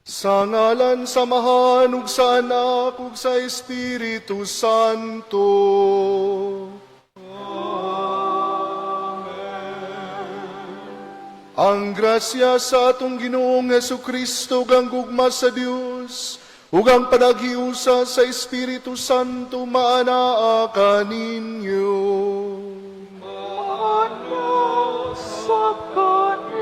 Sa ngalan sa Amahan ug sa Anak ug sa Espiritu Santo. Amen. Ang grasya sa atong Ginoong Hesukristo ug ang gugma sa Dios ug ang panaghiusa sa Espiritu Santo maanaa kaninyo. Sa kanimo.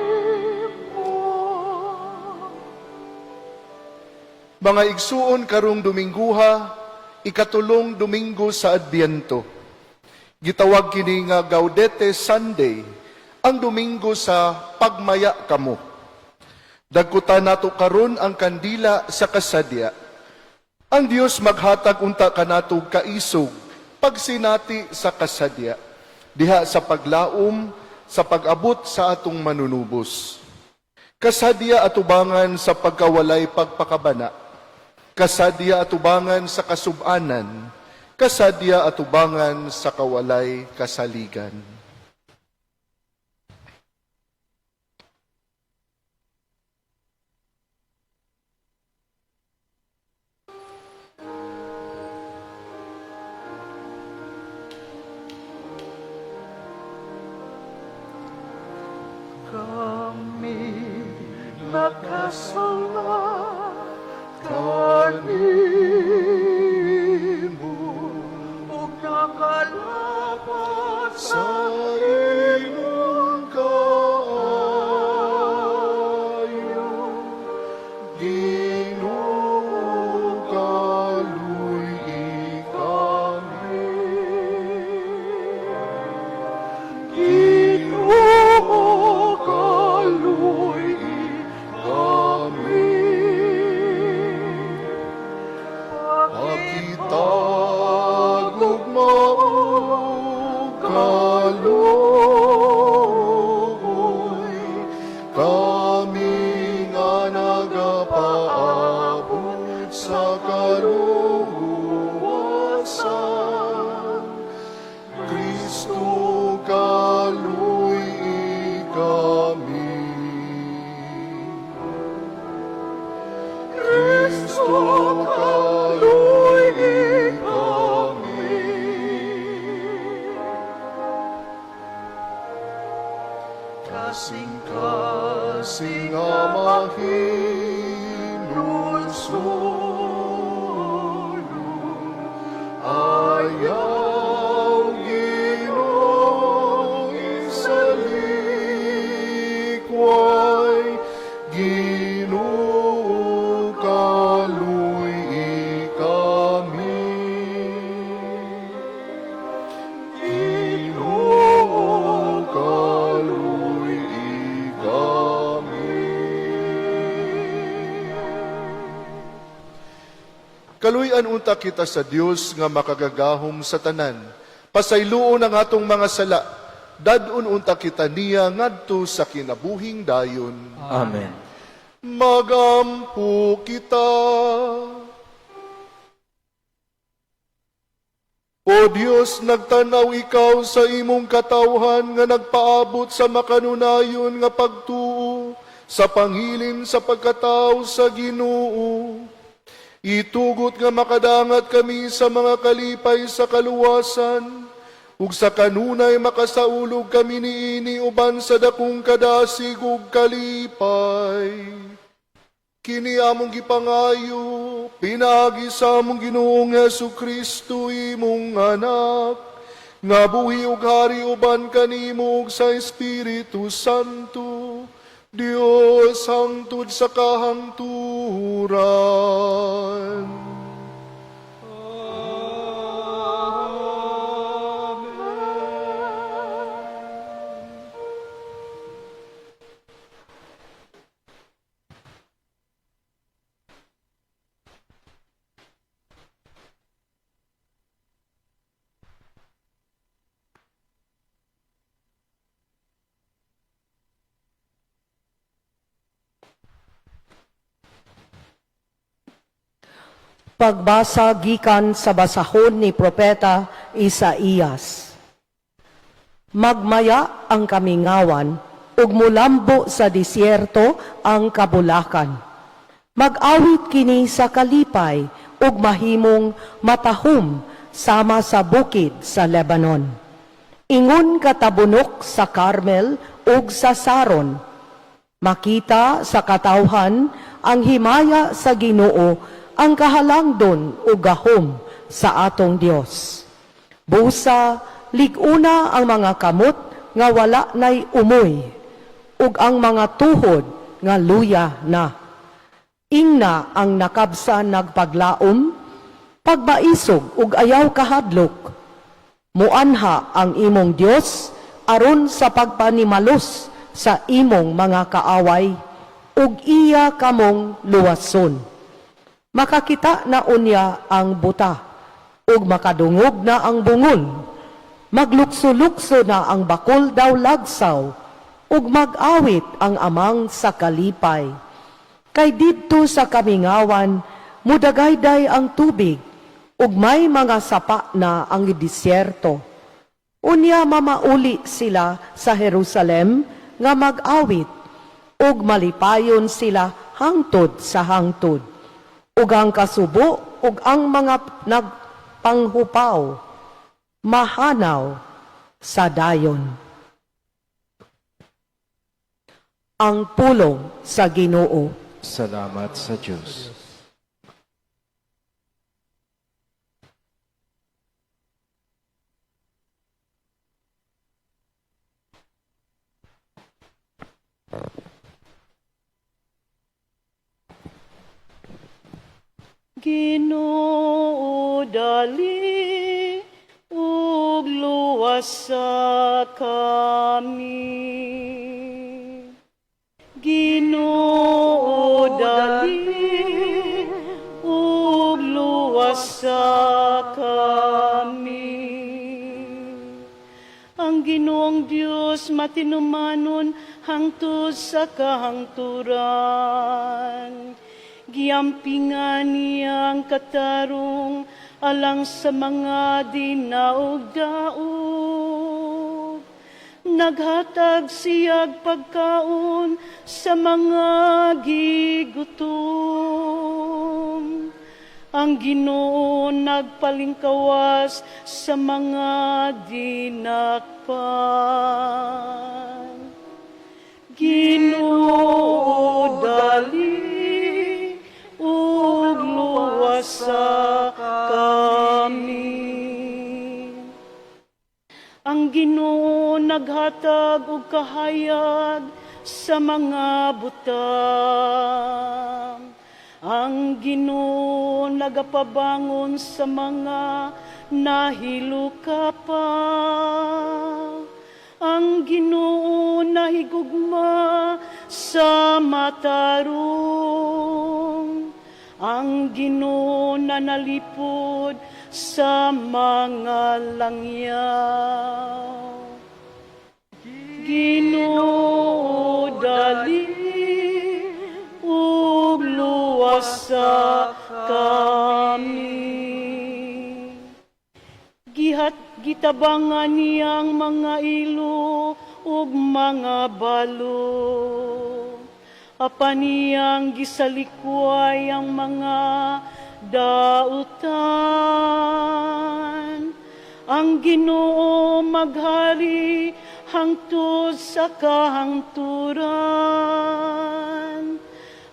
Mga igsuon, karong Domingguha, ikatulong Domingo sa Adbyento. Gitawag kini nga Gaudete Sunday, ang Domingo sa pagmaya kamo. Dagkutan nato karon ang kandila sa kasadya. Ang Dios maghatag unta kanato og kaisog pagsinati sa kasadya diha sa paglaom sa pag-abot sa atong manunubos. Kasadya atubangan sa pagkawalay pagpakabana. Kasadya atubangan sa kasubanan. Kasadya atubangan sa kawalay kasaligan. Kami nakasala kanimo ug nakalapas Sa imong kaayo, Ginoo, kaluy-i kami. Ginoo, kaluy-i Kami. Pakitag gugma ug kaluoy, kami nga nagapaabot sa kaluwasan. Kristo, kaluy-i kami. Kristo, kaluy-i kami. Kasing-kasing nga mahinulsol, ayaw, Ginoo, isalikway. Ginoo, kaluy-i kami. Ginoo, kaluy-i kami. Kaluy-an unta kita sa Dios nga makagagahom sa tanan. Pasayloon ang atong mga sala. Dad-on unta kita niya ngadto sa kinabuhing dayon. Amen. Magampo kita. O Dios, nagtanaw ikaw sa imong katawhan nga nagpaabot sa makanunayon nga pagtuo sa panghilin sa pagkatao sa Ginoo. Itugot nga makadangat kami sa mga kalipay sa kaluwasan, ug sa kanunay makasaulog kami niini uban sa dakong kadasig ug kalipay. Kini among gipangayo pinaagi sa among Ginoong Hesus Kristo, imong Anak, nga buhi ug hari uban kanimo ug sa Espiritu Santo, Dios hangtod sa kahangturan. Pagbasa gikan sa basahon ni Propeta Isaías. Magmaya ang kamingawan ug mulambo sa disyerto ang kabulakan. Mag-awit kini sa kalipay ug mahimong matahom sama sa bukid sa Lebanon. Ingon katabunok sa Carmel ug sa Saron. Makita sa katawhan ang himaya sa Ginoo, ang kahalangdon ug gahom sa atong Dios. Busa, lig-una ang mga kamot nga wala nay umoy, ug ang mga tuhod nga luya na. Ingna ang nakabsan nagpaglaom, pagbaisog ug ayaw kahadlok. Muanha ang imong Dios aron sa pagpanimalos sa imong mga kaaway ug iya kamong luwason. Makakita na unya ang buta ug makadungog na ang bungol. Maglukso-lukso na ang bakol daw lagsaw ug mag-awit ang amang sa kalipay. Kay didto sa kamingawan, mudagayday ang tubig, ug may mga sapa na ang disyerto. Unya mamauli sila sa Jerusalem nga mag-awit, ug malipayon sila hangtod sa hangtod. Ug ang kasubo ug ang mga nagpanghupaw, mahanaw sa dayon. Ang pulong sa Ginoo. Salamat sa Diyos. Ginoo, dali ug luwasa kami. Ginoo, dali ug luwasa kami. Ang Ginoong Dios matinumanon hangtod sa kahangturan. Giampingan niya ang katarong alang sa mga dinaog-daog. Naghatag siyag pagkaon sa mga gigutom. Ang Ginoo nagpalingkawas sa mga dinakpan. Ginoo, dali ug luwasa kami. Ang Ginoo naghatag og kahayag sa mga butang. Ang Ginoo nagapabangon sa mga nahilukapa. Ang Ginoo nahigugma sa matarong. Ang Ginoo nanalipod sa mga langyaw. Ginoo, dali ug luwasa kami. Gihat gitabangan niyang mga ilo ug mga balo. Apan niyang gisalikway ang mga dautan. Ang Ginoo maghari hangtod sa kahangturan.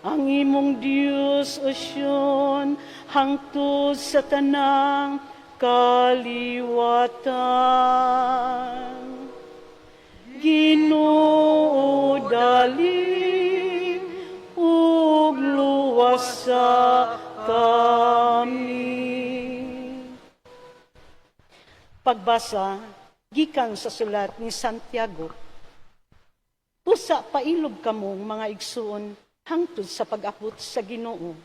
Ang imong Dios, O Sion, hangtod sa tanang kaliwatan. Ginoo, dali ug luwasa kami. Pagbasa gikan sa sulat ni Santiago. Pusa pailob kamong mga igsuon hangtod sa pag-abot sa Ginoo.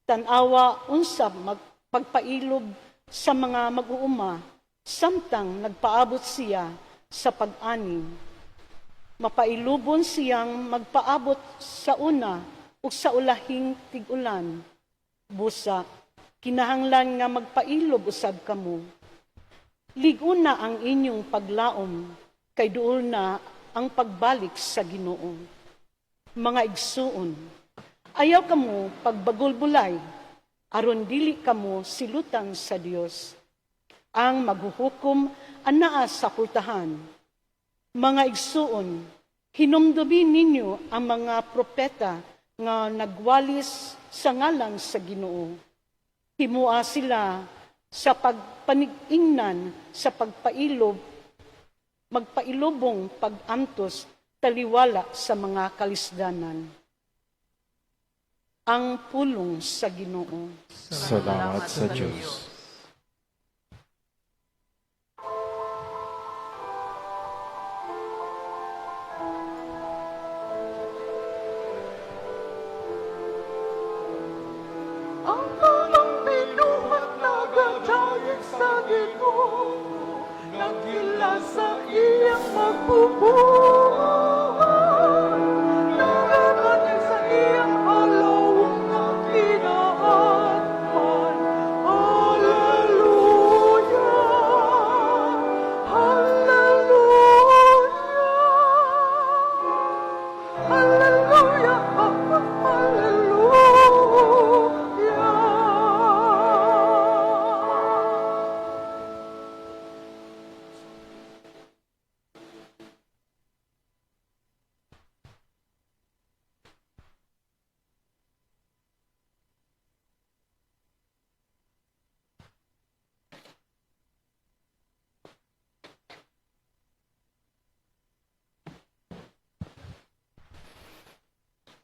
Tan-awa unsa magpagpailob sa mga mag-uuma samtang nagpaabot siya sa pag-ani. Mapailubon siyang magpaabot sa una ug sa ulahing tig-ulan. Busa, kinahanglan nga magpailob usab kamo. Lig-una ang inyong paglaom, kay duol na ang pagbalik sa Ginoo. Mga igsuon, Ayaw kamo pagbagulbulay, aron dili kamo silutan sa Dios. Ang maghuhukom anaa sa pultahan. Mga igsuon, hinumdumi ninyo ang mga propeta nga nagwalis sa ngalan sa Ginoo. Himua sila sa pagpanig-ingnan sa pagpailob, magpailobong pag-antos taliwala sa mga kalisdanan. Ang pulong sa Ginoo. Salamat sa Diyos. Ang tanang binuhat nagadayeg sa Ginoo, nagila sa iyang magbubuhat. Nagakatay sa iyang halawong nga kinaatman. Hallelujah! Hallelujah! Hallelujah! Hallelujah!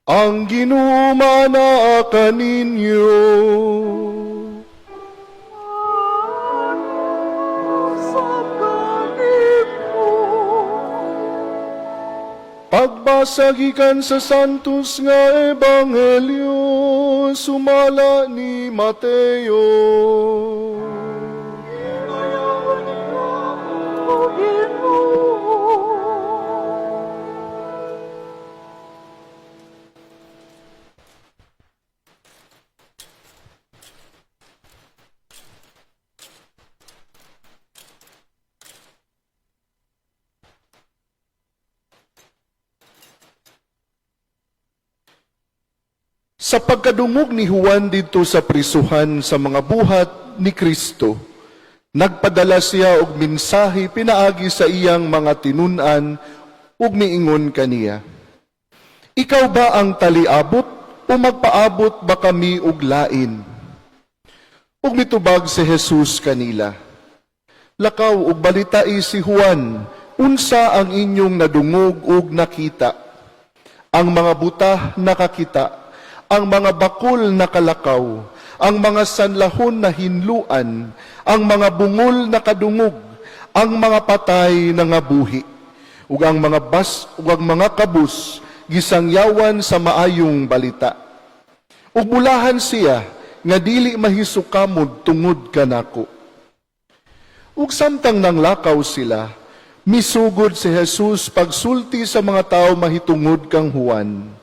Ang Ginoo manaa kaninyo. Sa kanimo. Pagbasa gikan sa Santos nga Ebanghelyo sumala ni Mateo. Inayawan ikaw, O Ginoo. Sa pagkadungog ni Juan didto sa prisuhan sa mga buhat ni Kristo, nagpadala siya og mensahe pinaagi sa iyang mga tinun-an ug miingon kaniya. Ikaw ba ang taliabot o magpaabot ba kami og lain? Ug mitubag si Jesus kanila. Lakaw ug balitai si Juan, unsa ang inyong nadungog ug nakita. Ang mga buta nakakita, ang mga bakul nakalakaw, ang mga sanlahon na hinluan, ang mga bungol nakadungog, ang mga patay nangabuhi, ug ang mga bas ug ang mga kabus gisangyawan sa maayong balita. Ug bulahan siya nga dili mahisukamod tungod kanako. Ug samtang nanglakaw sila, misugod si Jesus pagsulti sa mga tao mahitungod kang Juan.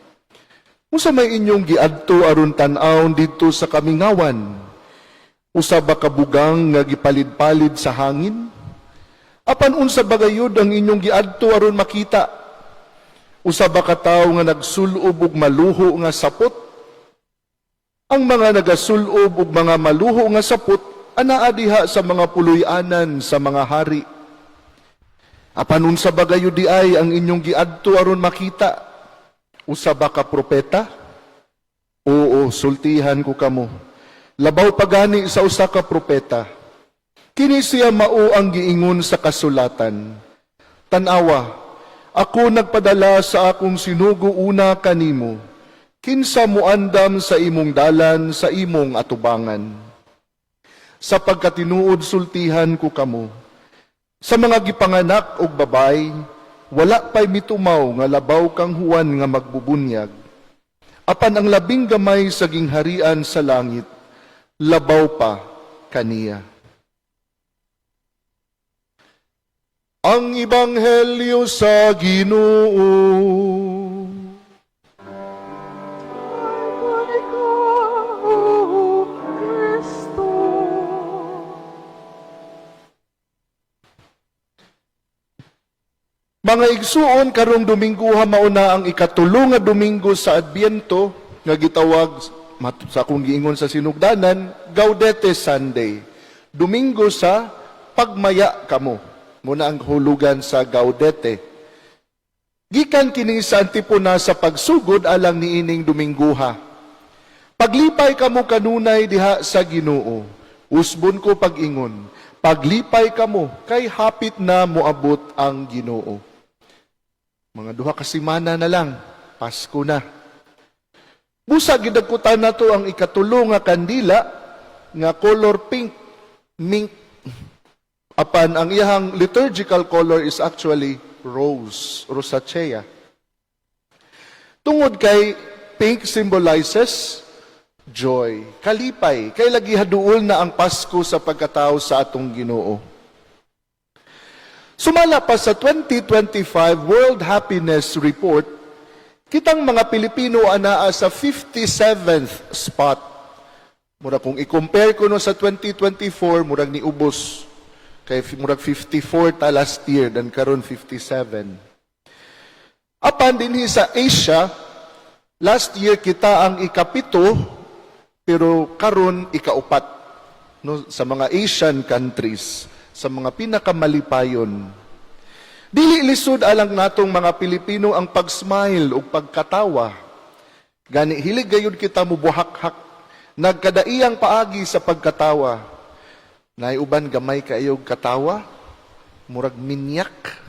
Unsa may inyong giadto aron tan-awon didto sa kamingawan? Usa ba ka bugang nga gipalid-palid sa hangin? Apan unsa ba gayud ang inyong giadto aron makita? Usa ba ka tawo nga nagsulob og maluho nga sapot? Ang mga nagasulob og mga maluho nga sapot anaa diha sa mga puloy-anan sa mga hari. Apan unsa ba gayud di ay ang inyong giadto aron makita? Usa ba ka propeta? Oo, sultihan ko kamo. Labaw pa gani sa usa ka propeta. Kini siya mao ang giingon sa kasulatan. Tan-awa, ako nagpadala sa akong sinugo una kanimo. Kinsa muandam sa imong dalan sa imong atubangan. Sa pagkatinuod sultihan ko kamo. Sa mga gipanganak og babay, wala pa'y mitumaw nga labaw kang Juan nga magbubunyag. Apan ang labing gamay sa gingharian sa langit, labaw pa kaniya. Ang Ebanghelyo sa Ginoo. Ay, ikaw, Kristo. Mga igsuon, karong Domingo mao na ang ikatulo nga Domingo sa Adbyento. nga gitawag sa akong giingon sa sinugdanan, Gaudete Sunday. Domingo sa pagmaya kamo. Muna ang hulugan sa Gaudete. Gikan kini sa antipona sa pagsugod alang niining Domingguha. Paglipay kamo kanunay diha sa Ginoo. Usbon ko pag-ingon, paglipay kamo kay hapit na moabot ang Ginoo. Mga 2 ka semana na lang, Pasko na. Busa gidagkutan nato ang ikatulo nga kandila nga color pink, mink. Apan ang iyahang liturgical color is actually rose, rosacea. Tungod kay pink symbolizes joy, kalipay, kay lagi haduol na ang Pasko sa pagkatao sa atong Ginoo. Sumala pa sa 2025 World Happiness Report, kitang mga Pilipino anaa sa 57th spot. Mura kung i-compare ko no sa 2024, murag ni ubos. Kay murag 54 ta last year, dan karon 57. Apan dinhi sa Asia, last year kita ang 7, pero karon 4, no, sa mga Asian countries, sa mga pinakamalipayon. Dili lisod alang natong mga Pilipino ang pag-smile ug pagkatawa. Gani hilig gayud kita mubuhakhak, nagkadaiyang paagi sa pagkatawa. Naay uban gamay kaayog katawa, murag minyak.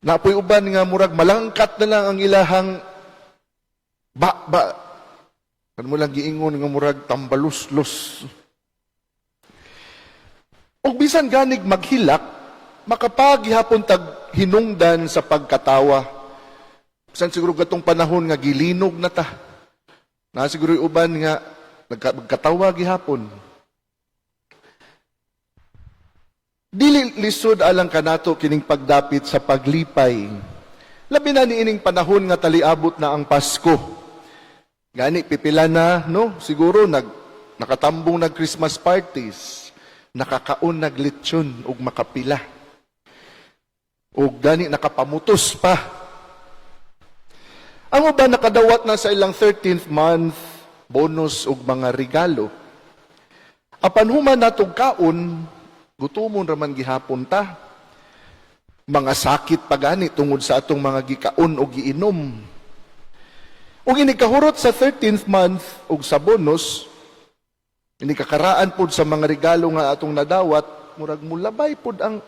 Naa poy uban nga murag malangkat na lang ang ilahang ba ba. Kan mo lang giingon nga murag tambaluslos. Ug bisan ganig maghilak, makapagihapon tag hinungdan sa pagkatawa. Bisan siguro gatong panahon nga gilinog na ta. Na siguro yung uban nga magkatawa gihapon. Dili lisod alang kanato kining pagdapit sa paglipay. Labi na niining panahon nga taliabot na ang Pasko. Gani pipila na, no? Siguro nakatambong nag Christmas parties, nakakaon nag lechon ug makapila. Ug gani nakapamutos pa. Ang uban nakadawat na sa ilang 13th month bonus ug mga regalo. Apan human natog kaon, gutomon raman gihapon ta. Mga sakit pa gani tungod sa atong mga gikaon o giinom. Ug inikahurot sa 13th month ug sa bonus, inikakaraan pud sa mga regalo nga atong nadawat, murag mulabay pud ang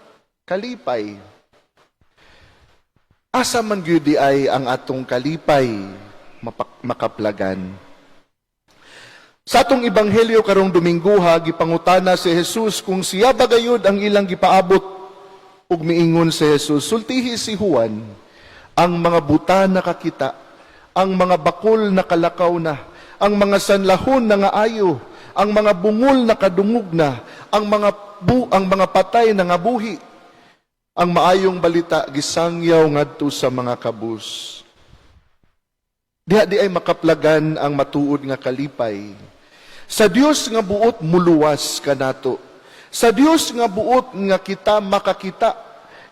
kalipay. Asa man gyud di ay ang atong kalipay makaplagan? Sa atong ebanghelyo karong Domingguha, gipangutana si Jesus kung siya ba gayud ang ilang gipaabot, ug miingon si Jesus, "Sultihi si Juan, ang mga buta nakakita, ang mga bakol nakalakaw na, ang mga sanlahon nangaayo, ang mga bungol nakadungog na, ang mga patay nangabuhi. Ang maayong balita gisangyaw ngadto sa mga kabus." Diha di ay makaplagan ang matuod nga kalipay. Sa Dios nga buot muluwas kanato. Sa Dios nga buot nga kita makakita,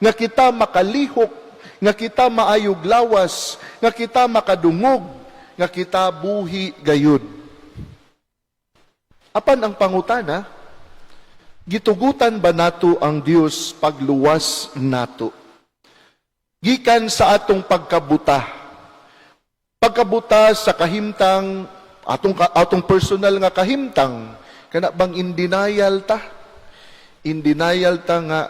nga kita makalihok, nga kita maayog lawas, nga kita makadungog, nga kita buhi gayud. Apan ang pangutana, gitugutan ba nato ang Dios pagluwas nato? Gikan sa atong pagkabuta. Pagkabuta sa kahimtang, atong personal nga kahimtang, kana bang in denial ta? In denial ta nga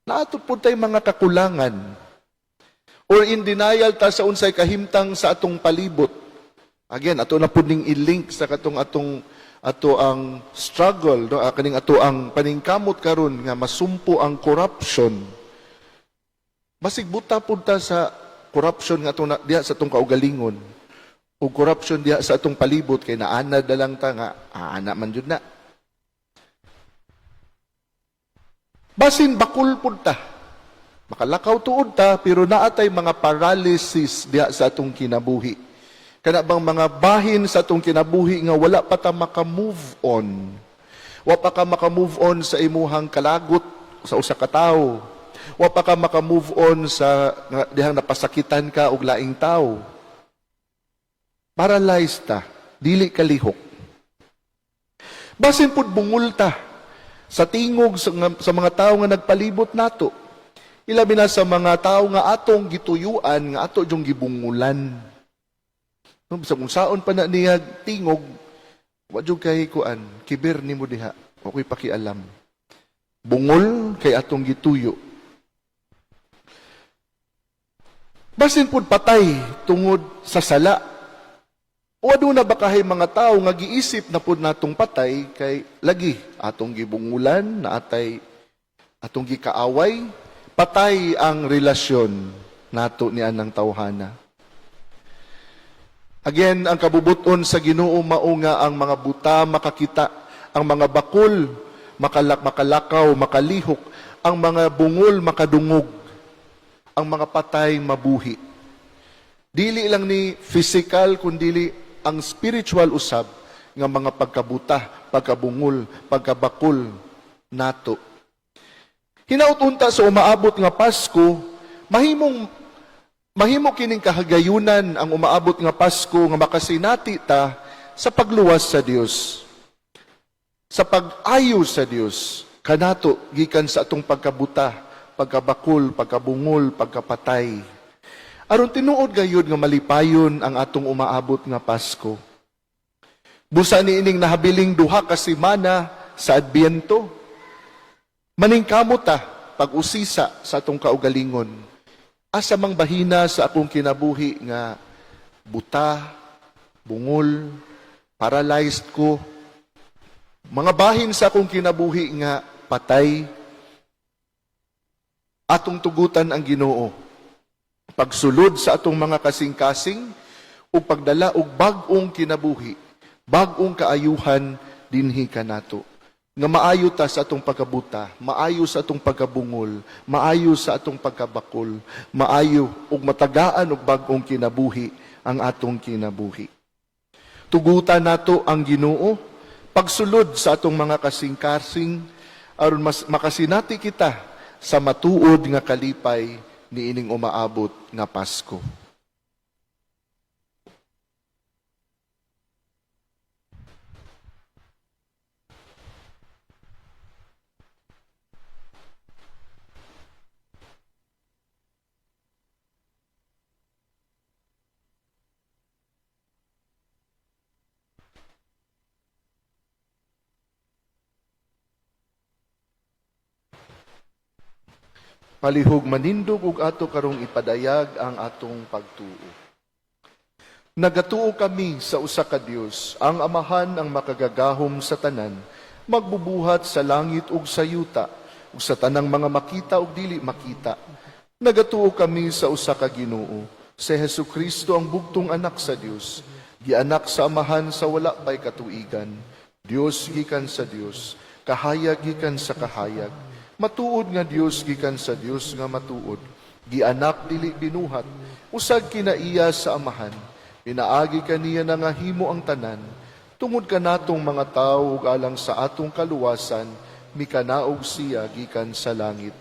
naato pud tay mga kakulangan. Or in denial ta sa unsay kahimtang sa atong palibot. Again, ato na pud ning i-link sa katong atong ato ang struggle, no? Kaning ato ang paningkamot karon nga masumpo ang corruption. Basig buta pud ta sa corruption nga atong diha sa atong kaugalingon. O corruption diha sa atong palibot kay naanad na lang ta nga ana man jud na. Basin bakul pud ta. Makalakaw tuod ta pero naa tay mga paralysis diha sa atong kinabuhi. Kana bang mga bahin sa atong kinabuhi nga wala pa ta maka-move on. Wa pa ka maka-move on sa imuhang kalagot sa usa ka tawo. Wa pa ka maka-move on sa nga, dihang napasakitan ka og laing tawo. Paralyzed ta, dili kalihok. Basin pud bungol ta sa tingog sa mga tao nga nagpalibot nato. Ilabi na sa mga tao nga atong gituyuan, nga ato yung gibungulan. No, bisag unsaon pa na niya tingog, wa jud kay kuan, kibir nimo diha, wa ko'y pakialam. Bungol kay atong gituyo. Basin pud patay tungod sa sala. O aduna ba kahay mga tao nga giisip na pud natong patay kay lagi atong gibungulan na atay atong gikaaway, patay ang relasyon nato ni anang tawhana. Again, ang kabubuton sa Ginoo mao nga ang mga buta makakita, ang mga bakul makalakaw, makalihok, ang mga bungol makadungog, ang mga patay mabuhi. Dili lang ni physical kundili ang spiritual usab nga mga pagkabuta, pagkabungol, pagkabakol nato. Hinaut unta sa umaabot nga Pasko, mahimo kining kahagayunan ang umaabot nga Pasko nga makasinati ta sa pagluwas sa Dios. Sa pag-ayo sa Dios kanato gikan sa atong pagkabuta, pagkabakol, pagkabungol, pagkapatay. Aron tinuod gayud nga malipayon ang atong umaabot nga Pasko. Busa niining nahabiling 2 ka semana sa Adbyento, maningkamot ta pag-usisa sa atong kaugalingon. Asa mang bahina sa akong kinabuhi nga buta, bungol, paralyzed ko, mga bahin sa akong kinabuhi nga patay, atong tugutan ang Ginoo. Pagsulod sa atong mga kasing-kasing ug pagdala og bag-ong kinabuhi, bag-ong kaayuhan dinhi kanato. Nga maayo ta sa atong pagkabuta, maayo sa atong pagkabungol, maayo sa atong pagkabakol, maayo ug matagaan og bag-ong kinabuhi ang atong kinabuhi. Tugutan nato ang Ginoo pagsulod sa atong mga kasing-kasing aron mas makasinati kita sa matuod nga kalipay niining umaabot nga Pasko. Palihog manindog ug ato karong ipadayag ang atong pagtuo. Nagatuo kami sa usa ka Dios, ang Amahan ang makagagahom sa tanan, magbubuhat sa langit ug sa yuta, ug sa tanang mga makita ug dili makita. Nagatuo kami sa usa ka Ginoo, si Hesukristo ang bugtong anak sa Dios, gianak sa Amahan sa wala pay katuigan. Dios gikan sa Dios, kahayag gikan sa kahayag. Matuod nga Dios gikan sa Dios nga matuod. Gianak dili binuhat, usag kinaiya sa Amahan. Pinaagi kaniya nga himo ang tanan. Tungod kanatong mga tawo ug alang sa atong kaluwasan, mikanaog siya gikan sa langit.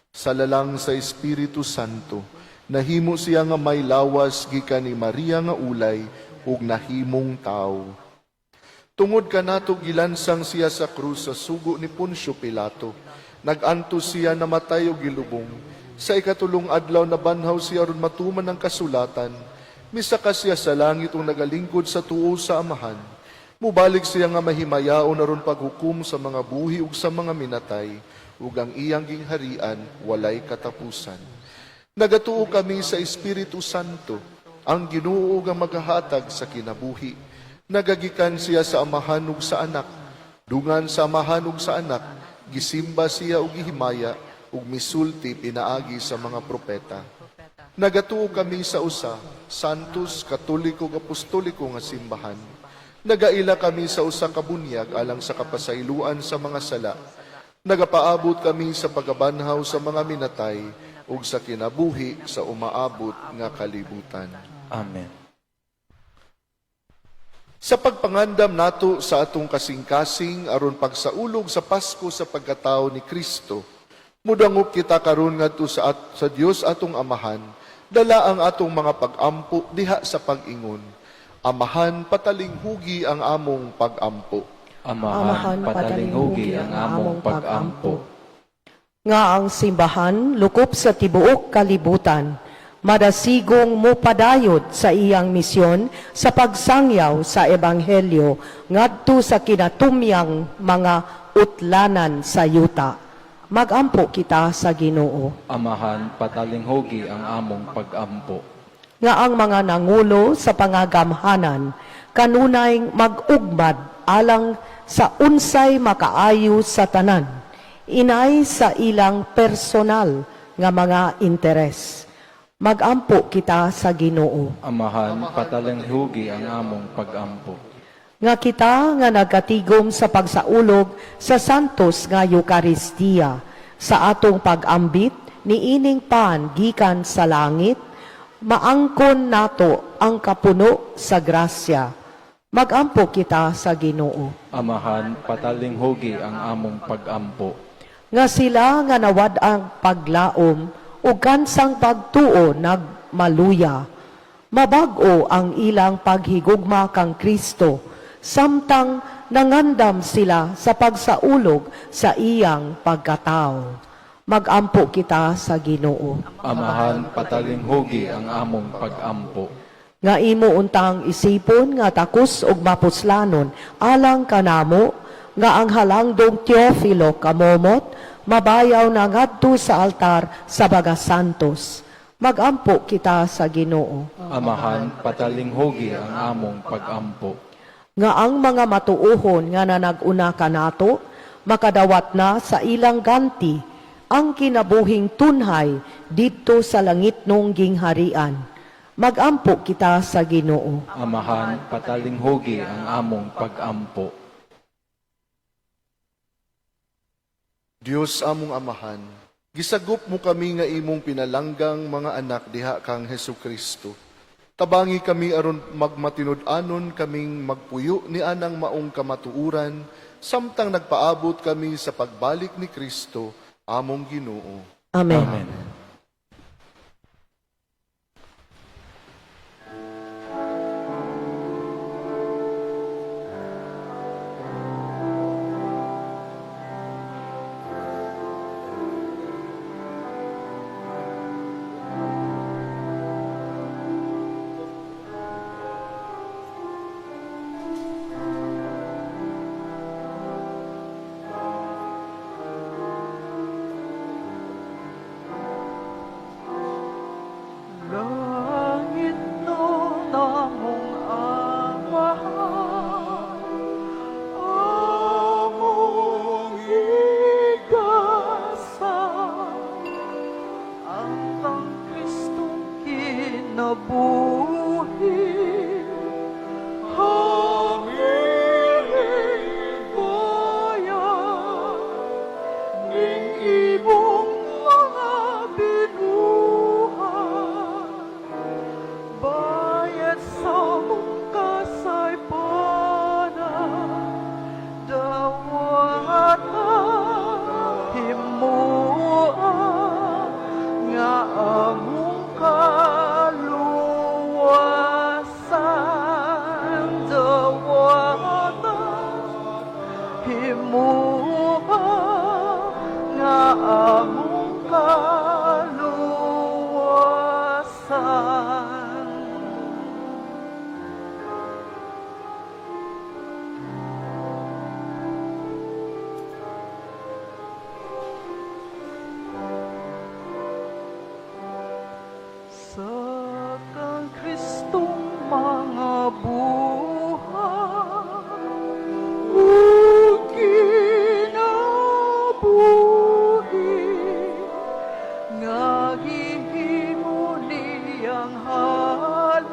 Sa lalang sa Espiritu Santo, nahimo siya nga may lawas gikan ni Maria nga ulay ug nahimong tawo. Tungod kanato gilansang siya sa krus sa sugo ni Poncio Pilato. Nag-antos siya namatay ug gilubong. Sa ikatulong adlaw nabanhaw siya aron matuman ang kasulatan. Misaka siya sa langit ug nagalingkod sa tuo sa Amahan. Mubalik siya nga mahimayaon aron paghukom sa mga buhi ug sa mga minatay, ug ang iyang gingharian walay katapusan. Nagatuo kami sa Espiritu Santo, ang Ginoo nga magahatag sa kinabuhi. Nagagikan siya sa Amahan ug sa Anak. Dungan sa Amahan ug sa Anak, gisimba siya ug gihimaya ug misulti pinaagi sa mga propeta. Nagatuo kami sa usa, Santos, Katoliko ug Apostoliko nga simbahan. Nagaila kami sa usa ka bunyag alang sa kapasayloan sa mga sala. Nagapaabot kami sa pagabanhaw sa mga minatay ug sa kinabuhi sa umaabot nga kalibutan. Amen. Sa pagpangandam nato sa atong kasing-kasing aron pagsaulog sa Pasko sa pagkatao ni Kristo, mudangop kita karon ngadto sa Dios atong Amahan, dala ang atong mga pag-ampo diha sa pag-ingon. Amahan, patalinghugi ang among pagampo. Amahan, patalinghugi ang among pagampo. Nga ang simbahan lukop sa tibuok kalibutan, madasigong mupadayod sa iyang misyon sa pagsangyaw sa ebanghelyo ngadto sa kinatumyang mga utlanan sa yuta. Magampo kita sa Ginoo. Amahan, patalinghugi ang among pagampo. Nga ang mga nangulo sa pangagamhanan kanunay mag-ugmad alang sa unsay makaayo sa tanan, inay sa ilang personal nga mga interes. Magampo kita sa Ginoo. Amahan, patalinghugi ang among pagampo. Nga kita nga nagkatigom sa pagsaulog sa Santos nga Eukaristiya sa atong pag-ambit niining pan gikan sa langit, maangkon nato ang kapuno sa grasya. Magampo kita sa Ginoo. Amahan, patalinghugi ang among pagampo. Nga sila nga nawad ang paglaom ug kansang pagtuo nagmaluya, mabag-o ang ilang paghigugma kang Kristo samtang nangandam sila sa pagsaulog sa iyang pagkatao. Magampo kita sa Ginoo. Amahan, patalinghugi ang among pagampo. Nga imo untang isipon nga takos ug mapuslanon alang kanamo nga ang halangdong Teofilo kamomot mabayaw na ngadto sa altar sa mga santos. Magampo kita sa Ginoo. Amahan, patalinghugi ang among pagampo. Nga ang mga matuohon nga nanag-una kanato makadawat na sa ilang ganti ang kinabuhing tunhay didto sa langitnong gingharian. Magampo kita sa Ginoo. Amahan, patalinghugi ang among pagampo. Dios among Amahan, gisagop mo kami nga imong pinalanggang mga anak diha kang Hesu Kristo. Tabangi kami aron magmatinud-anon kaming magpuyo ni anang maong kamatuoran samtang nagpaabot kami sa pagbalik ni Kristo among Ginoo. Amen. Amen. Langit no namong Amahan, among igasa, ang kang Kristong kinabuhi, hangiring bayan, ning imong mga binuhat, bayad sa mong kasaypanan, dawata himua nga among kaluwasan, dawata himua nga among kaluwasan. Sa kang Kristong mga buhat ug kinabuhi nga gihimo niyang halad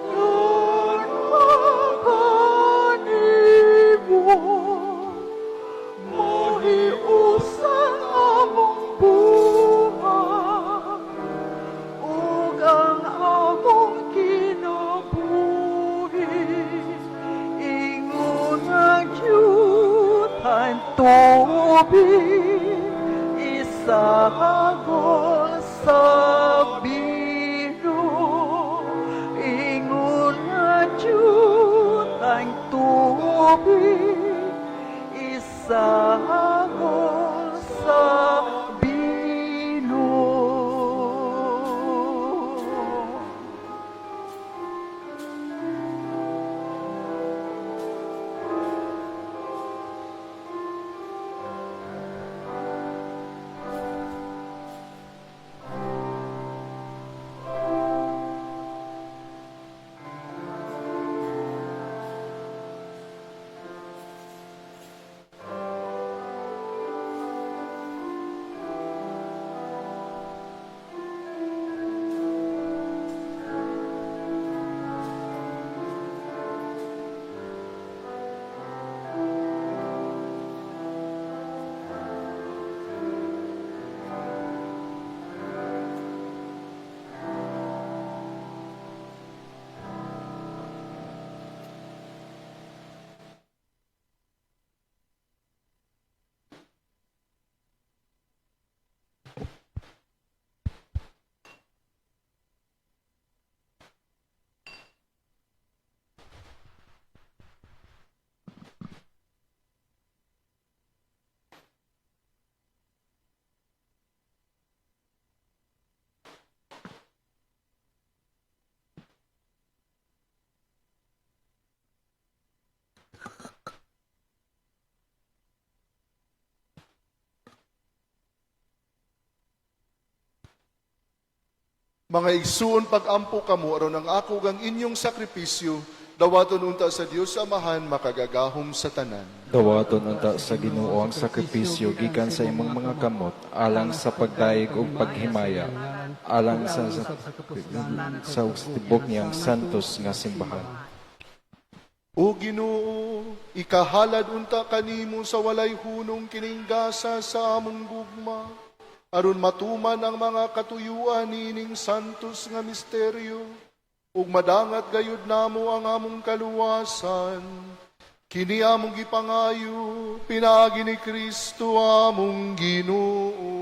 ngan makanimo mahiusan among buhat ug ang among kinabuhi ingon ang gyud tubig isagol sa bino. Tubig isagol sa bilog. Mga igsuon, pag-ampo kamo aron ang ako ug ang inyong sakripisyo dawaton unta sa Dios Amahan makagagahom sa tanan. Dawaton unta sa Ginoo ang sakripisyo gikan sa imong mga kamot alang sa pagdayeg ug paghimaya, alang sa tibok niyang santos nga simbahan. O Ginoo, ikahalad unta kanimo sa walay hunong kining gasa sa among gugma, aron matuman ang mga katuyuan niining santos nga misteryo, ug madangat gayud namo ang among kaluwasan. Kini among gipangayo, pinaagi ni Kristo among Ginoo.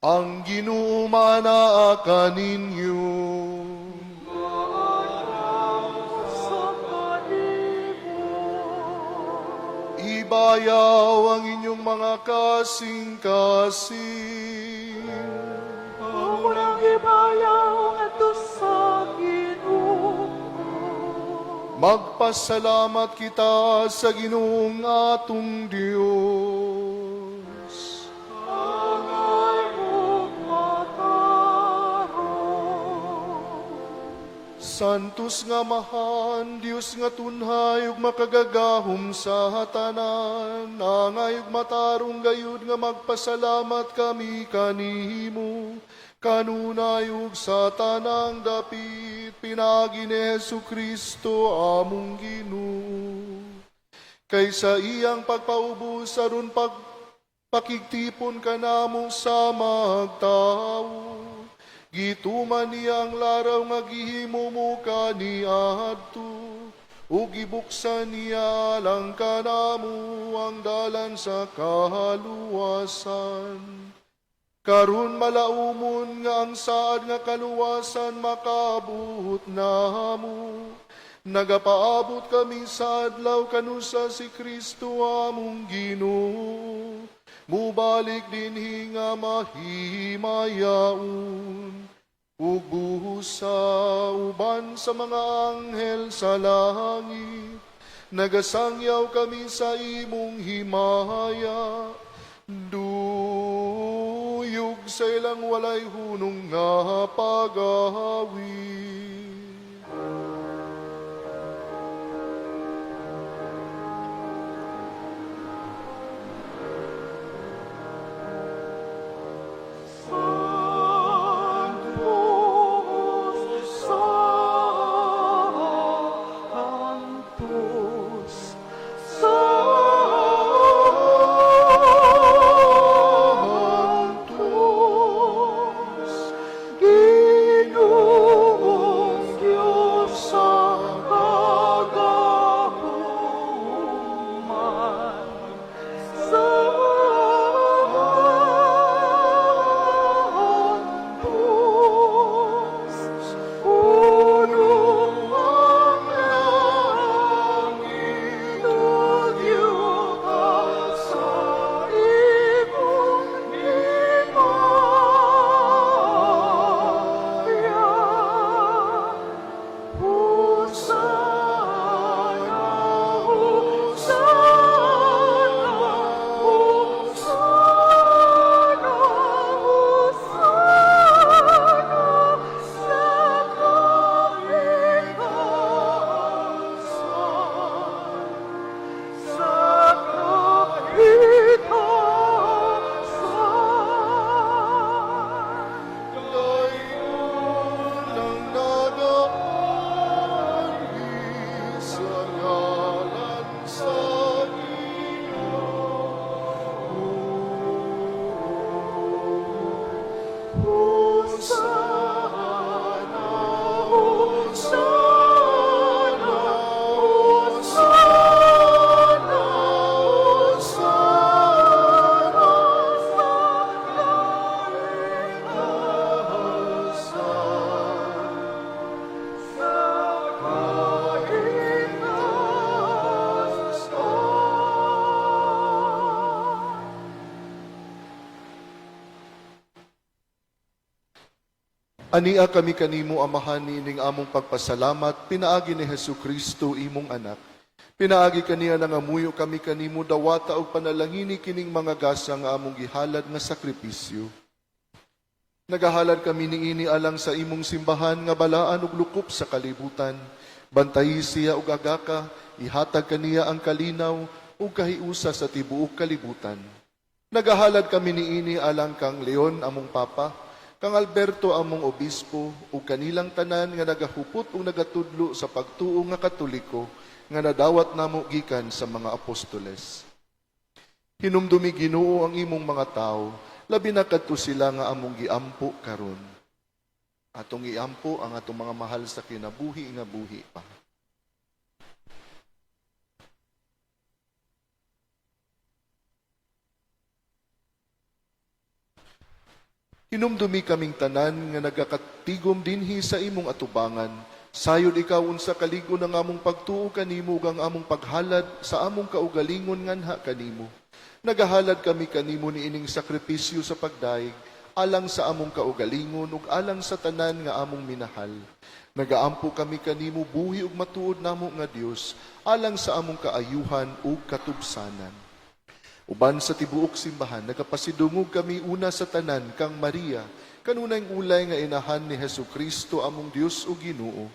Ang Ginoo manaa kaninyo. Sa kanimo. Ibayaw ang inyong mga kasing-kasing. Amo nang ibayaw ngadto sa Ginoo. Magpasalamat kita sa Ginoong atong Dios. Angay ug matarong. Santos nga Amahan, Dios nga tunhay ug makagagahom sa tanan, angay ug matarong gayud nga magpasalamat kami kanimo. Kanunay ug sa tanang dapit, pinaagi ni Hesus Kristo among Ginoo. Kay sa iyang pagpaubos aron pagpakigtipon kanamo sa magtawo. Gituman niya ang laraw nga gihimo mo kaniadto, ug gibuksan niya lang kanamo ang dalan sa kaluwasan. Karun malaumon nga ang saad nga kaluwasan makabuot namo. Nagapaabot kami sa adlaw kanusa si Kristo among Ginoo. Mubalik dinhi nga mahimayaon. Ug busa uban sa mga anghel sa langit. Nagasangyaw kami sa imong himaya. Duyog sa ilang walay hunong nga pagawi. Santos, Santos, Santos, Ginoo. Hosana, Hosana, Hosana, Hosana sa kaitasan. Sa kaitasan. Ania kami kanimo, Amahan, niining among pagpasalamat pinaagi ni Hesus Kristo, imong anak. Pinaagi kaniya nangamuyo kami kanimo, dawata og panalangini kining mga gasa nga among gihalad nga sakripisyo. Nagahalad kami niini alang sa imong simbahan nga balaan ug lukop sa kalibutan. Bantayi siya ug agaka, ihatag kaniya ang kalinaw ug kahiusa sa tibuok kalibutan. Nagahalad kami niini alang kang Leon among Papa, kang Alberto among obispo, ug kanilang tanan nga nagahupot ug nagatudlo sa pagtuo nga Katoliko nga nadawat namo gikan sa mga apostoles. Hinumdumi, Ginoo, ang imong mga tawo, labi na kadto sila nga among giampo karon. Atong iampo ang atong mga mahal sa kinabuhi nga buhi pa. Hinumdumi kaming tanan nga nagakatigom dinhi sa imong atubangan. Sayod ikaw unsa kalig-on ang among pagtuo kanimo ug ang among paghalad sa among kaugalingon nganha kanimo. Nagahalad kami kanimo niining sakripisyo sa pagdayeg alang sa among kaugalingon ug alang sa tanan nga among minahal. Nagaampo kami kanimo, buhi ug matuod namo nga Dios, alang sa among kaayuhan ug katubsanan. Uban sa tibuok simbahan, nagapasidungog kami una sa tanan kang Maria, kanunayng ulay nga inahan ni Hesus Kristo among Dios ug Ginoo.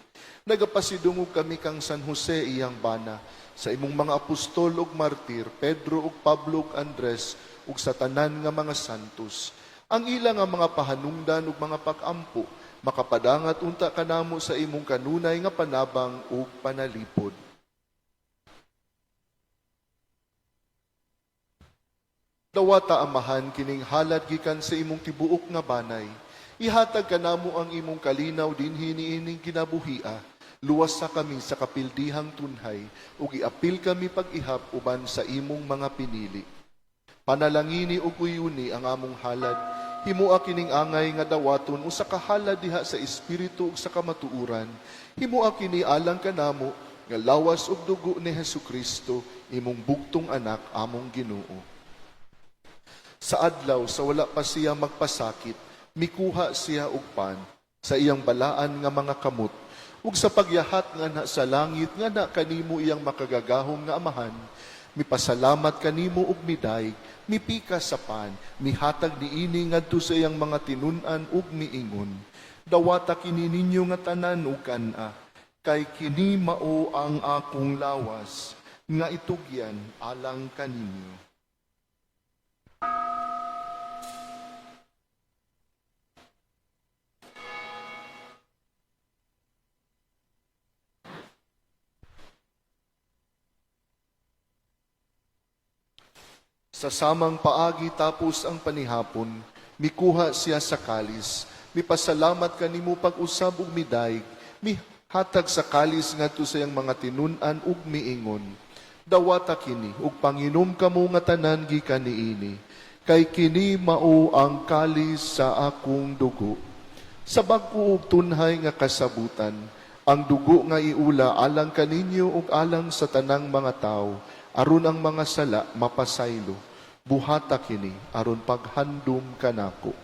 Nagapasidungog kami kang San Jose, iyang bana, sa imong mga apostol ug martir, Pedro ug Pablo ug Andres, ug sa tanan nga mga santos. Ang ila nga mga pahanungdan ug mga pag-ampo, makapadangat unta kanamo sa imong kanunay nga panabang ug panalipod. Dawata, Amahan, kining halad gikan sa imong tibuok nga banay. Ihatag kanamo ang imong kalinaw dinhi niining kinabuhia. Luwasa kami sa kapildihang tunhay ug iapil kami pag-ihap uban sa imong mga pinili. Panalangini ug uyuni ang among halad. Himua kining angay nga dawaton usa ka halad diha sa espiritu ug sa kamatuoran. Himua kini alang kanamo nga lawas ug dugo ni Hesus Kristo, imong bugtong anak, among Ginoo. Sa adlaw sa wala pa siya magpasakit, mikuha siya og pan sa iyang balaan nga mga kamot, ug sa pagyahat nganha sa langit nganha kanimo iyang makagagahom nga Amahan, mipasalamat kanimo ug midayeg, mipikas sa pan, mihatag niini ngadto sa iyang mga tinun-an ug miingon, "Dawata kini ninyo nga tanan ug kan-a, kay kini mao ang akong lawas nga itugyan alang kaninyo." Sa samang paagi, tapos ang panihapon, mikuha siya sa kalis, mipasalamat kanimo pag-usab ug midayeg, mihatag sa kalis ngadto sa iyang mga tinun-an ug miingon, "Dawata kini ug panginom kamo nga tanan gikan niini, kay kini mao ang kalis sa akong dugo. Sa bag-o ug tunhay nga kasabutan, ang dugo nga iula alang kaninyo ug alang sa tanang mga tawo, aron ang mga sala mapasaylo. Buhata kini aron paghandom kanako."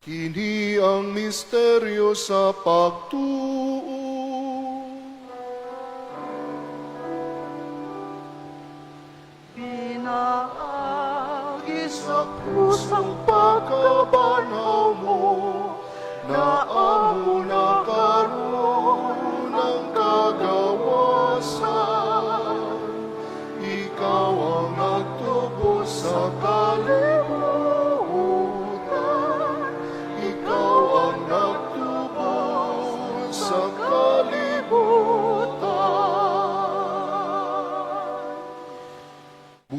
Kini ang misteryo sa pagtuo. Pinaagi sa Krus ang pagkabanhaw mo, na amo na karon ang kagawasan. Ikaw ang nagtubos sa kalibutan.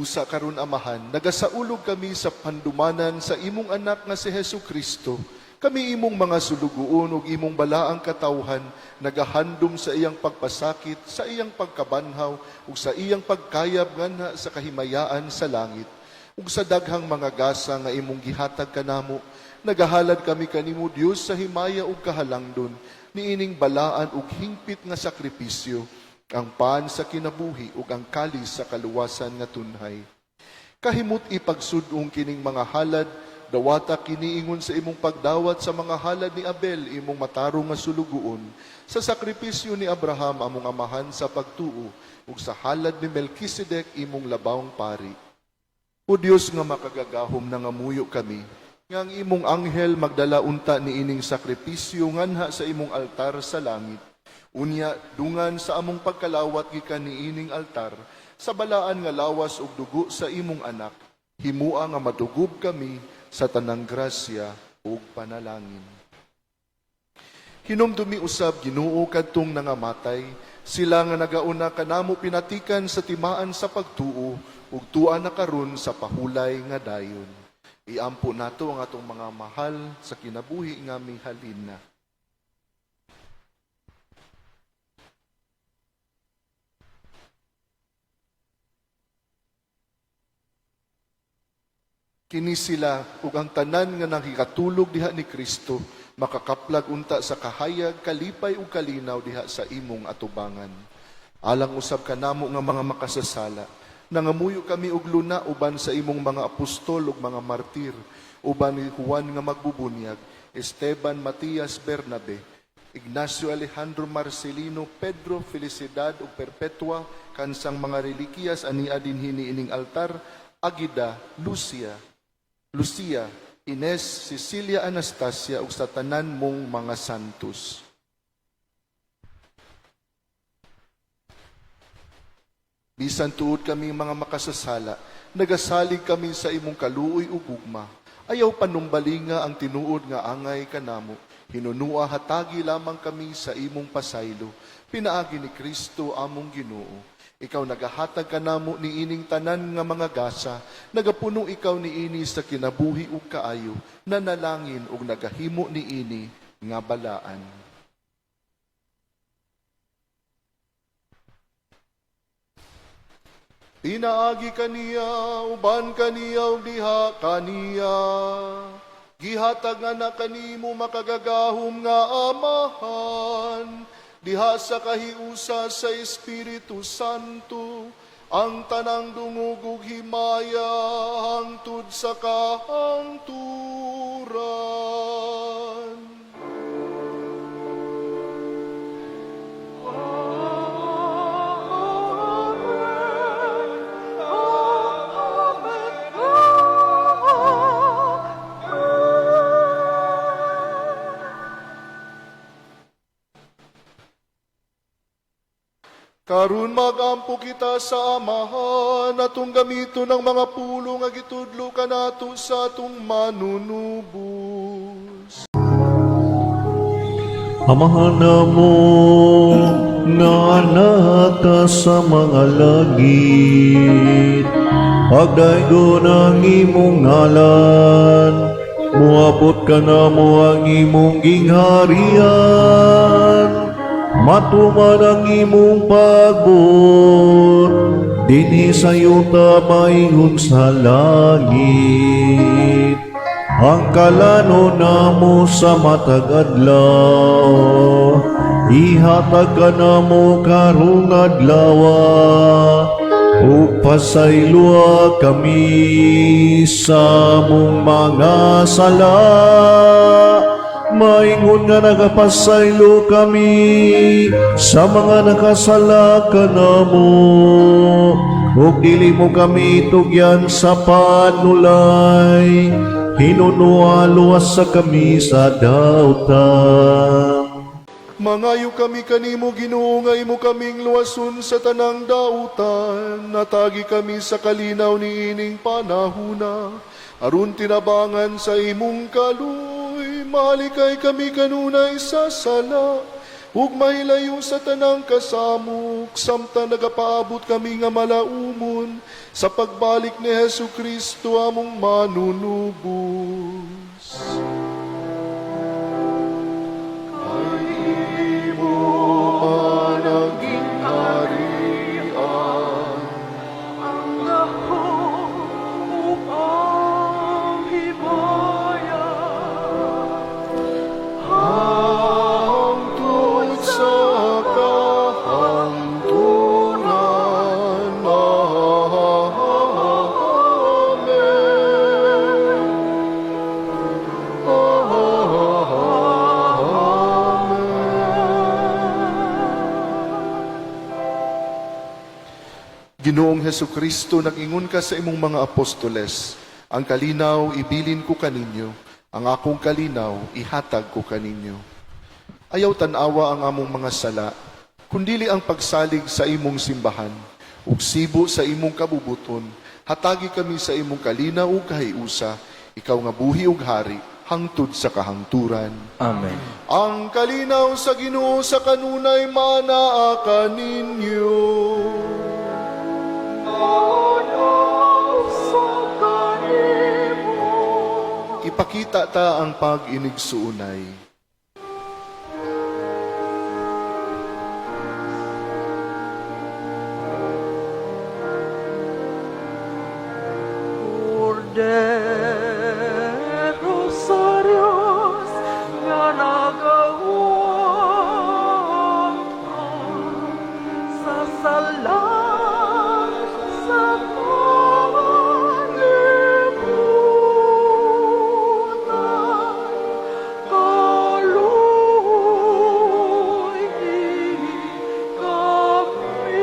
Busa karon, Amahan, nagasaulog kami sa pandumanan sa imong anak nga si Hesu Kristo. Kami imong mga sulugoon ug imong balaang katawhan, nagahandom sa iyang pagpasakit, sa iyang pagkabanhaw ug sa iyang pagkayab nganha sa kahimayaan sa langit. Ug sa daghang mga gasa nga imong gihatag kanamo, nagahalad kami kanimo, Dios, sa himaya ug kahalangdon niining balaan ug hingpit nga sakripisyo, ang pan sa kinabuhi ug ang kalis sa kaluwasan nga tunhay. Kahimut ipagsud-ong kining mga halad, dawata kini ingon sa imong pagdawat sa mga halad ni Abel, imong matarong nga sulugoon, sa sakripisyo ni Abraham, among amahan sa pagtuo, ug sa halad ni Melkisedek, imong labawng pari. O Dios nga makagagahom, nangamuyo kami nga ang imong anghel magdala unta niining sakripisyo nganha sa imong altar sa langit. Unya, dungan sa among pagkalawat gikan niining altar sa balaan nga lawas ug dugo sa imong anak, himua nga madugob kami sa tanang grasya ug panalangin. Hinumdumi usab, Ginoo, kadtong nangamatay, sila nga nagauna kanamo pinatikan sa timaan sa pagtuo ug tua na karon sa pahulay nga dayon. Iampo nato ang atong mga mahal sa kinabuhi nga mihalin na. Kini sila ug ang tanan nga nakikatulog diha ni Kristo makakaplag unta sa kahayag, kalipay ug kalinaw diha sa imong atubangan. Alang usab kanamo nga mga makasasala, nangamuyo kami og luna uban sa imong mga apostol ug mga martir, uban ni Juan nga magbubunyag, Esteban, Matias, Bernabe, Ignacio, Alejandro, Marcelino, Pedro, Felicidad ug Perpetua, kansang mga relikiyas ania dinhi niining altar, Agida, Lucia, Lucia, Ines, Cecilia, Anastasia ug sa tanan mong mga santos. Bisan tuod kami mga makasasala, nagasalig kami sa imong kaluoy ug gugma. Ayaw panumbalinga ang tinuod nga angay kanamo. Hinunua hatagi lamang kami sa imong pasaylo. Pinaagi ni Kristo among Ginoo. Ikaw nagahatag kanamo niining tanan nga mga gasa, nagapuno ikaw niini sa kinabuhi ug kaayo, nanalangin ug nagahimo niini nga balaan. Pinaagi kaniya, uban kaniya, ug diha kaniya. Gihatag nga na kanimo makagagahom nga Amahan, diha sa kahiusa sa Espiritu Santo, ang tanang dungog ug himaya hangtod sa kahangturan. Amen. Amen. Karon magampo kita sa Amahan, atong gamiton ang mga pulong nga gitudlo kanato sa atong manunubos. Amahan namo nga naa ka sa mga langit, pagdaygon ang imong ngalan, muabot kanamo ang imong gingharian, matuman ang imong pagbuot, dinhi sa yuta maingon sa langit. Ang kalanon namo sa matag adlaw, ihatag kanamo karong adlawa, ug pasayloa kami sa among mga sala, maingon nga nagapasaylo kami sa mga nakasala kanamo, ug dili mo kami tugyan sa panulay, hinunua luwasa kami sa dautan. Mangayo kami kanimo, Ginoo, nga imo kaming luwason sa tanang dautan. Hatagi kami sa kalinaw niining panahuna. Aron tinabangan sa imong kaluoy, malikay kami kanunay sa sala. Ug mahilayo sa tanang kasamok, samtang nagapaabot kami nga malaumon sa pagbalik ni Hesu Kristo among manunubos. Kay imo man ang gingharian, Ang gahom ug ang himaya hangtod sa kahangturan. Amen. Amen. Ginoong Hesu Kristo, nag-ingon ka sa imong mga apostoles, ang kalinaw ibilin ko kaninyo, ang akong kalinaw ihatag ko kaninyo. Ayaw tan-awa ang among mga sala, kundili ang pagsalig sa imong simbahan, ug sibo sa imong kabubuton, hatagi kami sa imong kalinaw ug kahiusa, ikaw nga buhi ug hari, hangtod sa kahangturan. Amen. Ang kalinaw sa Ginoo sa kanunay manaa kaninyo. sa kanimo. Ipakita ta ang pag-inigsuunay. Kordero sa Diyos nga nagawang sa sala sa kalibutan, kaluoy kami. Kaluoy kami.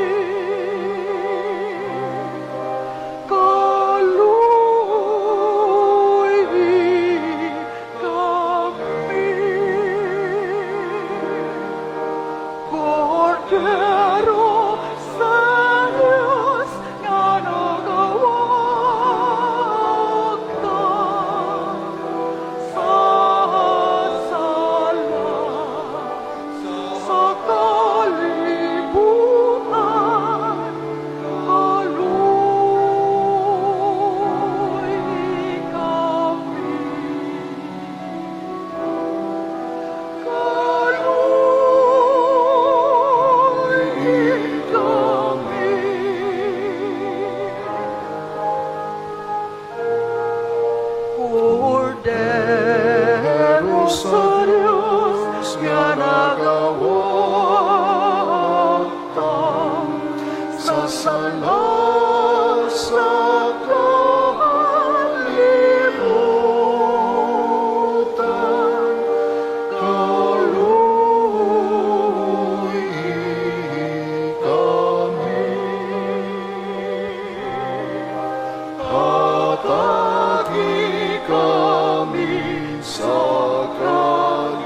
Kordero sa Diyos nga nagawagtang sa sala sa kalibutan, kaluoy kami. Kaluoy kami. Kordero sa Diyos nga nagawagtang Sa sala sa kalibutan, kaluoy kami. Hatagi kami sa kalinaw.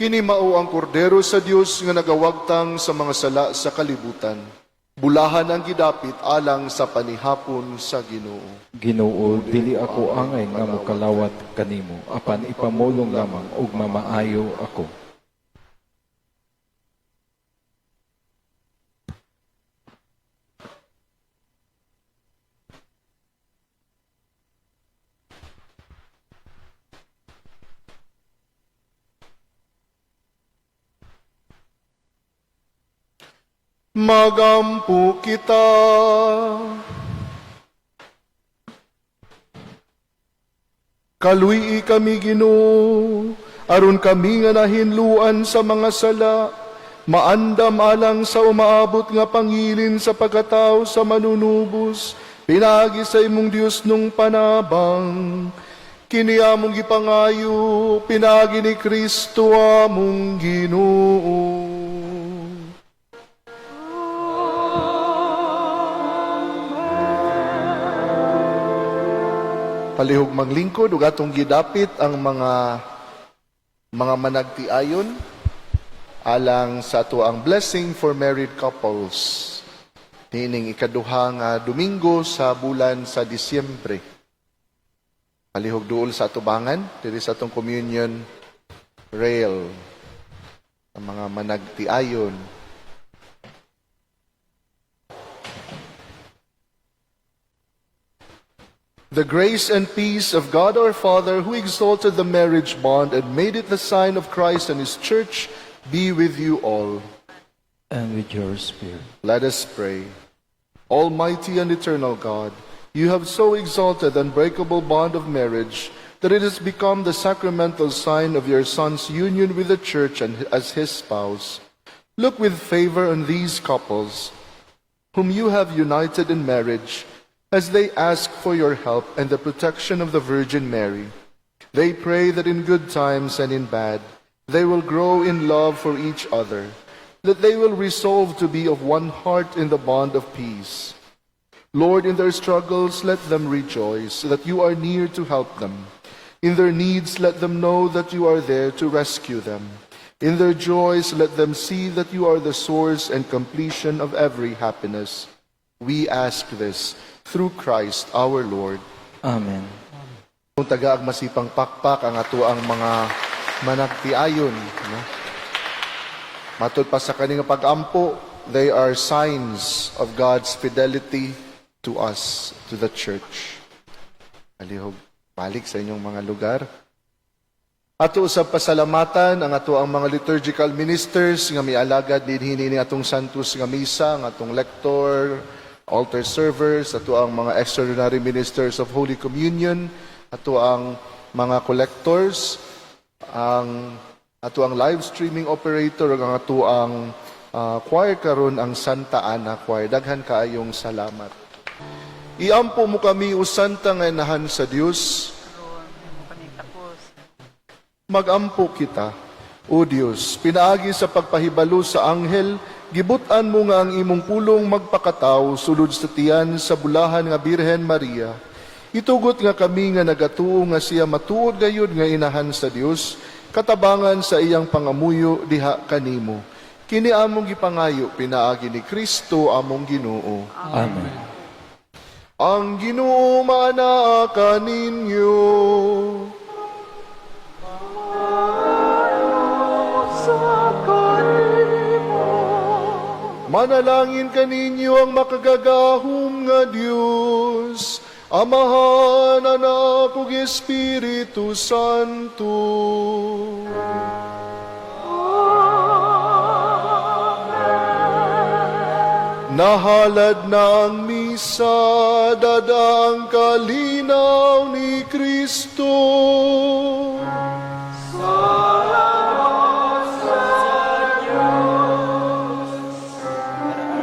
Kini mao ang kordero sa Dios nga nagawagtang sa mga sala sa kalibutan. Bulahan ang gidapit alang sa panihapon sa Ginoo. Ginoo, dili ako angay nga mokalawat kanimo, apan ipamulong lamang ug mamaayo ako. Magampo kita. Kaluy kami Ginoo, aron kami nga nahinluan sa mga sala, maandam alang sa umaabot nga pangilin sa pagkatao sa manunubos, pinagi sa imong Dios nung panabang. Kini among gipangayo, pinagi ni Kristo among Ginoo. Palihog maglingkod ug atong gidapit ang mga managtiayon. Alang sa ato ang blessing for married couples. Niining ikaduha nga Domingo sa bulan sa Disyembre. Palihog duol sa atubangan diri sa atong communion rail. Ang mga managtiayon. The grace and peace of God our Father, who exalted the marriage bond and made it the sign of Christ and His church, be with you all. And with your spirit. Let us pray. Almighty and eternal God, you have so exalted the unbreakable bond of marriage that it has become the sacramental sign of your Son's union with the church and as his spouse. Look with favor on these couples, whom you have united in marriage, as they ask for your help and the protection of the Virgin Mary. They pray that in good times and in bad, they will grow in love for each other, that they will resolve to be of one heart in the bond of peace. Lord, in their struggles, let them rejoice that you are near to help them. In their needs, let them know that you are there to rescue them. In their joys, let them see that you are the source and completion of every happiness. We ask this through Christ our Lord. Amen. Kung tagaag masipang pakpak ang ato ang mga managtiayon. No? Matud pa sa kaning pag-ampo, they are signs of God's fidelity to us, to the church. Alihog, balik sa inyong mga lugar. Ato sa pasalamatan ang ato ang mga liturgical ministers nga mialagad dinhi ni atong Santos nga misa, ang atong lector, altar servers, ato ang mga extraordinary ministers of Holy Communion, ato ang mga collectors, ang ato ang live streaming operator ug ang ato ang choir karon, ang Santa Ana Choir. Daghan kaayong salamat. Iampo mo kami, o Santa nga Inahan sa Dios. Magampo kita. O Dios, pinaagi sa pagpahibalo sa anghel, gibut-an mo nga ang imong pulong magpakatawo sulod sa tiyan sa bulahan nga Birhen Maria. Itugot nga kami nga nagatuo nga siya matuod gayud nga inahan sa Dios, katabangan sa iyang pangamuyo diha kanimo. Kini among gipangayo pinaagi ni Kristo among Ginoo. Amen. Ang Ginoo maanaa kaninyo. Sa kanimo. Manalangin kaninyo ang makagagahom nga Dios, Amahan, Anak, ug Espiritu Santo. Nahalad na ang misa, dada ang kalinaw ni Kristo.